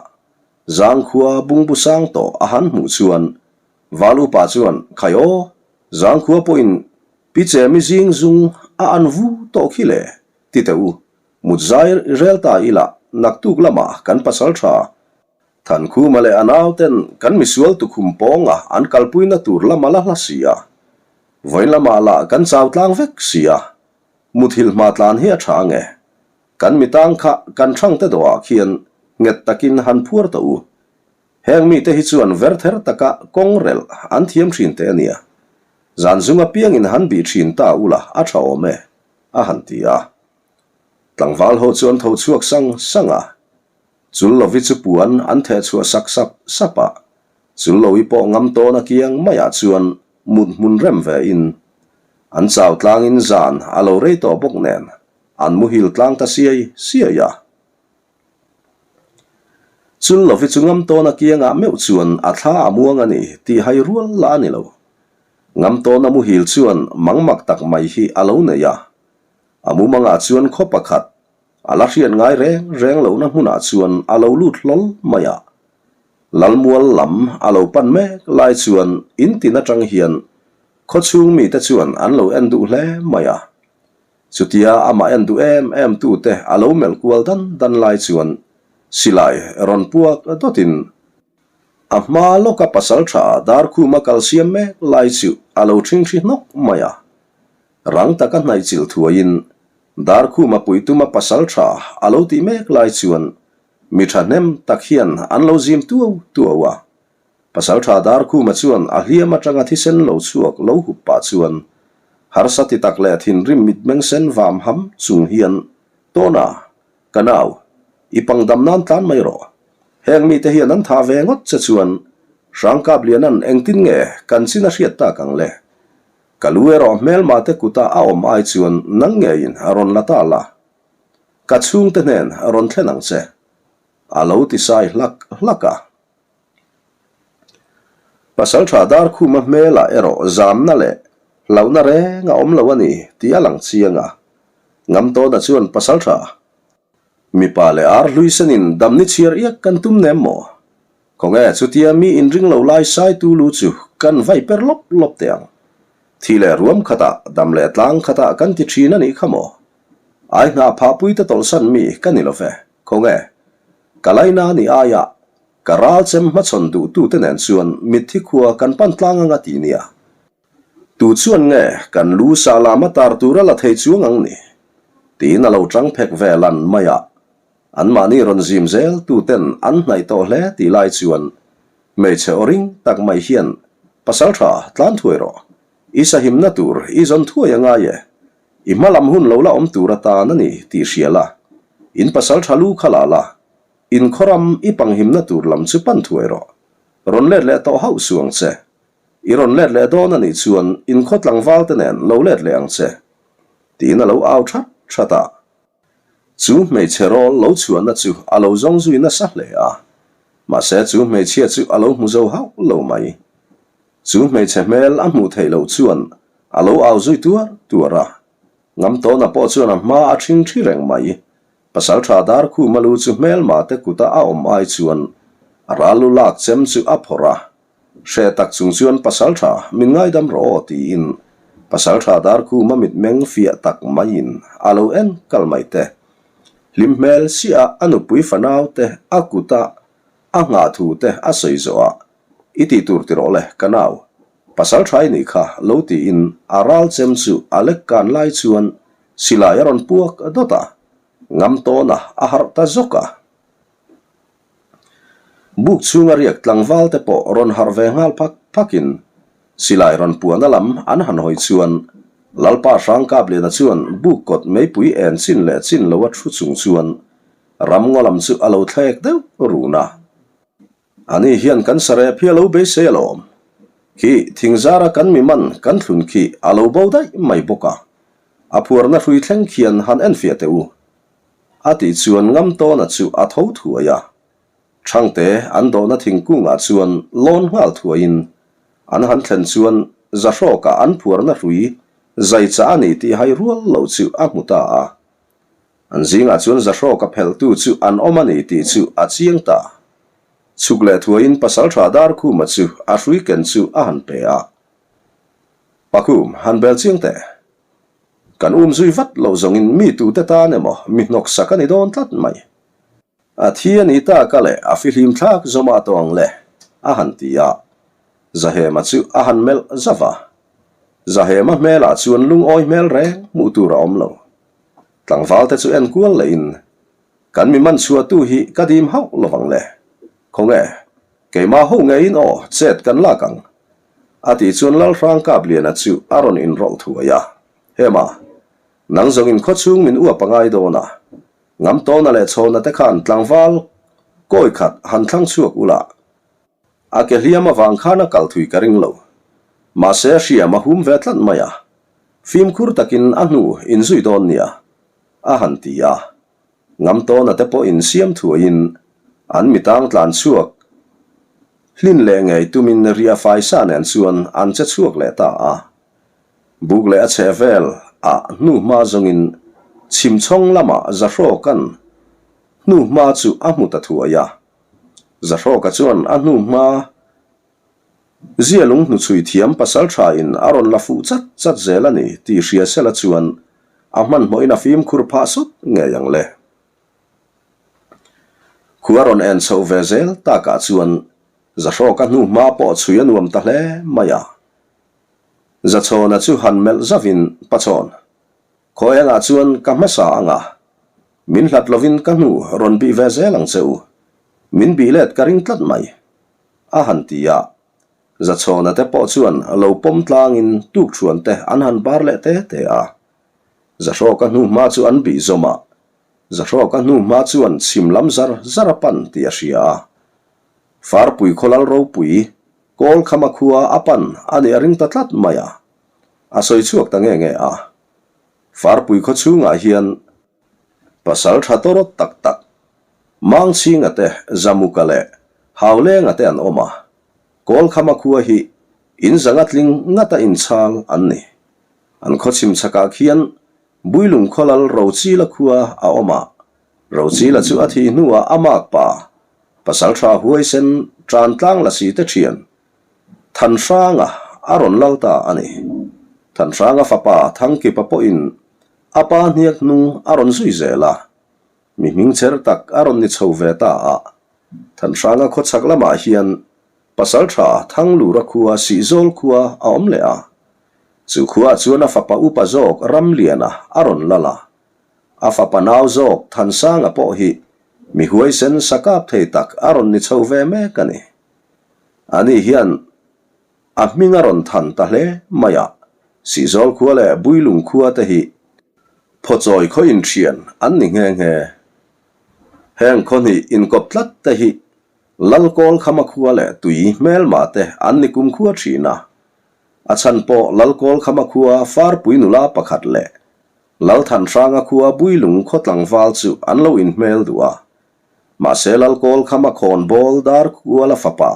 [SPEAKER 1] Zangkhua bungbu sang tawh a han hmuh chuan Val upa chuan, Khai aw, Zangkhua pawhin Pi Chemi zing zung a an vu tawh khi le, ti teh u, mut zai rel ta ila naktuk lamah kan pasal tha Thankhuma leh a nauten kan misual tukhum pawnga an kalpuina tur lam a la hla si a, vawiin lamah lah kan chau tlang vek si a, muthilh hma tlan hi a tha ange. Kan mitang kha kan thangte dawhah khian nghet takin han phuar tawh u. Heng mite hi chuan verther taka kawng relh an thiam thin teh a nia. Zan zung apiangin han bih thin ta ula a tha awm e, a han ti a. Tlangval ho chu an tho chhuak sang sang a. Chullovi chu puan an theh chhuah sak sap sap a, Chullovi pawh ngam tawn a kiang maiah chuan mut hmun rem ve in an chau tlangin zan a lo rei tawh bawk nen an muhil tlang ta siai siai a. Chullovi chu Ngamtawna kiangah meuh chuan a thla a muang a ni tih hai rual lah a ni lo. Ngamtawna muhil chuan mangmak tak mai hi a lo nei a. A mumangah chuan khaw pakhat a la hriat ngai reng reng lohna hmunah chuan a lo lut hlawl mai a. Lalmual lam a lo pan mek lai chuan in tin atang hian khaw chhung mite chuan an lo en duh hle mai a. Chutia amah en duh em em tute a lo melh kual dan dan lai chuan silai rawn puak dawtin a hma lawka pasal tha Darkhuma kal siam mek lai chu a lo ṭhingṭhi hnawk mai a. Rang taka hnaih chilh thuaiin Darkhuma puituma pasal tha a lo tih mek lai chuan mi thahnem tak hian an lo zim tuau tuau a. Pasal tha Darkhuma chuan a hliam atanga thisen lo chhuak lo hup pah chuan harsa ti tak leh thinrim mitmeng sen vam ham chung hian, Tawna, ka nau, i pangdam nan tlan mai rawh. Heng mite hian an thah ve ngawt che chuan Hrangkaplianan engtin nge kan chin a hriat tak ang le? Ka lu erawh hmelma te kuta a awm ai chuan nang ngeiin a rawn la ta la. Ka chhungte hnen a rawn thlen ang che. A lo ti sai hlak hlak a. Pasaltha Darkhuma hmelah erawh zamna leh hlauhna reng a awm lo a ni tih a lang chiang a. Ngamtawna chuan Pasaltha, mipa leh ar hlui senin damni chhiar iak kan tum nem maw? Khawnge chutia mi inring lo lai saitu lu chu kan vai per lawp lawp teh ang. Thi leh ruam khatah, dam leh tlang khatah kan ti thin a nih kha maw? Ai hnah phahpui te tawlhsan mi ka ni lo ve. Khawnge ka laina ni aiah ka ral chem hmachhawn duhtute nen chuan mitthi khua kan pan tlang anga ti nia. Tu chuan nge kan lu sa lama tar tura la thei chuang ang ni? Tiin a lo tang phek ve lan mai a. Anmahni rawn zim zel tuten an hnaih tawh hle tih lai chuan hmeichhe aw ring tak mai hian, Pasal tha, tlan thuai rawh. I sahimna tur i zawn thuai a ngai e. I hma lam hun lo la awm tur atan a ni tih hria la. In pasal tha lu kha la la. In khawram i panghimna tur lam chu pan thuai rawh. Rawn let leh tawh hauh suh ang che. I rawn let leh dawn a nih chuan in khaw tlangval te nen lo let leh ang che. Tiin a lo au that that a. Chu hmeichhe rawl lo chhuahna chu a lo zawng zui nasa hle a, mahse chu hmeichhia chu a lo hmu zo hauh lo mai. Chu hmeichhe hmel a hmuh theih loh chuan a lo au zui tuar tuar a, Ngamtawna pawh chuan a hma a ṭhing ṭhi reng mai. Pasalṭha Darkhuma lu chu hmelmate kuta a awm ai chuan a ral lu lak chem chu a phawrh a, Hre tak chung chuan Pasalṭha min ngaidam rawh aw tiin Pasalṭha Darkhuma mitmeng fiah tak maiin a lo en kal mai te. Hlim hmel siah a nupui fanau te a kuta a nghah thu te a sawi zawh ah I tih tur ti rawh le ka nau, Pasalṭha i nih kha lo tiin a ral chem chu a lek kan lai chuan silai a rawn puak dawt a, ngam tawn a a harh ta zawk a. Buk chhunga riak tlangval te pawh rawn harh ve nghal phak phakin silai rawn puahna lam an han hawi chuan Lalpa Hrangkapliana chuan buk kawt meipui en chin leh chin lo a thu chung chuan ramngaw lam chu a lo thlek deuh run a. Ani hian kan sarep hi a lo beisei alawm. Khi thingzara kan mi man kan thlun khi a lo bo daih mai bawk a. A phuarna hrui thleng khian han enfiah teh u. A tih chuan Ngamtawna chu a tho thuai a. Thangte an dawhna thingkungah chuan lawn nghal thuaiin an han thlen chuan Zahrawkah an phuarna hrui zai chah a ni tih hai rual lo chu a hmu ta a. An zingah chuan Zahrawka phelhtu chu an awm a ni tih chu a chiang ta. Chhuk leh thuaiin Pasaltha Darkhuma chu a hrui ken chu a han pe a. Pakhum, han bel chiang teh. Kan um zui vat loh zawngin mi tute tan emaw mi hnawk sak a ni dawn tlat mai. A thi a ni tak a leh a fihlim thlak zawmah tawh ang le, a han ti a. Zahema chu a han melh zauh a. Zahema hmelah chuan lungawi hmel reng hmuh tur a awm lo. Tlangvalte chu en kual lehin, Kan mi man chhuahtu hi ka dim hauh lo vang le. Khawnge, keimah ho ngeiin aw chet kan lak ang. A tih chuan Lalhrang Kapliana chu a rawn inrawlh thuai a, Hema, nang zawngin khawchhung min uap a ngai dawn a, Ngamtawna leh Chhawna te khan tlangval kawi khat han thlang chhuak ula, a ke hliam avang khan a kal thui ka ring lo. Mahse hriam a hum ve tlat mai a, fimkhur takin a hnu inzui dawn nia, a han ti a. Ngamtawna te pawh insiam thuaiin. An mitang tlan chhuak hlin leh ngei tumin ria faisa nen chuan an che chhuak leh ta a. Buk leh a chheh vel ah hnuhma zawngin chhimchhawng lamah Zahrawka'n hnuhma chu a hmu ta thuai a. Zahrawka chuan a hnuhma Zia lung hnuchhui thiam pasal tha in a rawn la fuh chat chat zel a ni tih hria sela chuan a hmanhmawhin a fimkhur phah sawt ngei ang le. Khua rawn en chhoh ve zel takah chuan Zahrawka hnu hma pawh chhui a nuam ta hle mai a. Zachhawna chu han melh zauhin Pachawn, khaw engah chuan ka hmasa ang a, min hlat lovin ka hnu rawn bih ve zel ang che u, min bih let ka ring tlat mai. A han ti a, Zachhawna te pawh chuan lo pawm tlangin tukṭhuan te an han bar leh te te a. Zahrawka hnu hma chu an bih zawm a, Zahrawka hnu hma chuan chhim lam zar zar a pan tih a hria a. Farpui khawlal ropui Kawlkhama khua a pan a nih a ring ta tlat mai a, a sawi chhuak ta nge nge a. Farpui khaw chhungah hian pasal tha tawrawt tak tak Mangchhinga te, Zamuka leh Haulenga te an awm a, Kawlkhama khua hi in zanga tling ngata inchhal an ni. An khaw chhim chhakah khian Builung khawlal Rochila khua a awm a, Rochila chu a thih hnuah a mak pa, pasaltha huaisen tan tlang la si te thian Thanhranga a rawn lal ta a ni. Thanhranga fapa Thangkipa pawhin a pa hniak hnung a rawn zui zel a, Mi hmingcher tak a rawn ni chho ve ta a, Thanhranga khawchhak lamah hian Pasaltha Thanglura khua Sihzawl khua a awm leh a. Chu khuaah chuan a fapa upa zawk Ramliana a rawn lal a. A fapa nau zawk Thansanga pawh hi mi huaisen sa kap thei tak a rawn ni chho ve mek a ni. Ani hian a hming a rawn than ta hle mai a, Sihzawl khua leh Builung khua te hi Phawchawi khaw inthian an ni nghe nghe. Heng khaw hnih inkawp tlat te hi Lalkawl khama khua leh tui hmelma te an ni kum khua thin a. A chhan pawh Lalkawl khama khua Farpui nula pakhat leh Lalthanhranga khua Builung khaw tlangval chu an lo inhmel duh a. Mahse Lalkawl khama khawnbawl Darkuala fapa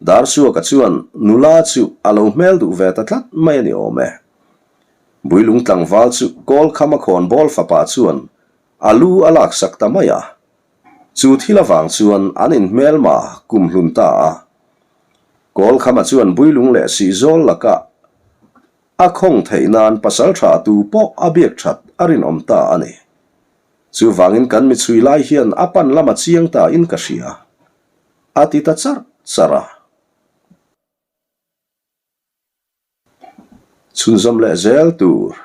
[SPEAKER 1] Darsuaka chuan nula chu a lo hmel duh ve ta tlat mai a ni awm e. Builung tlangval chu Kawlkhama khawnbawl fapa chuan a lu a laksak ta mai a. Chu thil avang chuan an inhmelma kum hlun ta a. Kawlkhama chuan Builung leh Sihzawl lakah a khawng theih nan pasaltha tu pawh a biak that a rinawm ta a ni. Chuvangin kan mi chhui lai hian a pan lama chiang ta in ka hria. A ti ta charh charh a. Chhunzawm leh zel tur.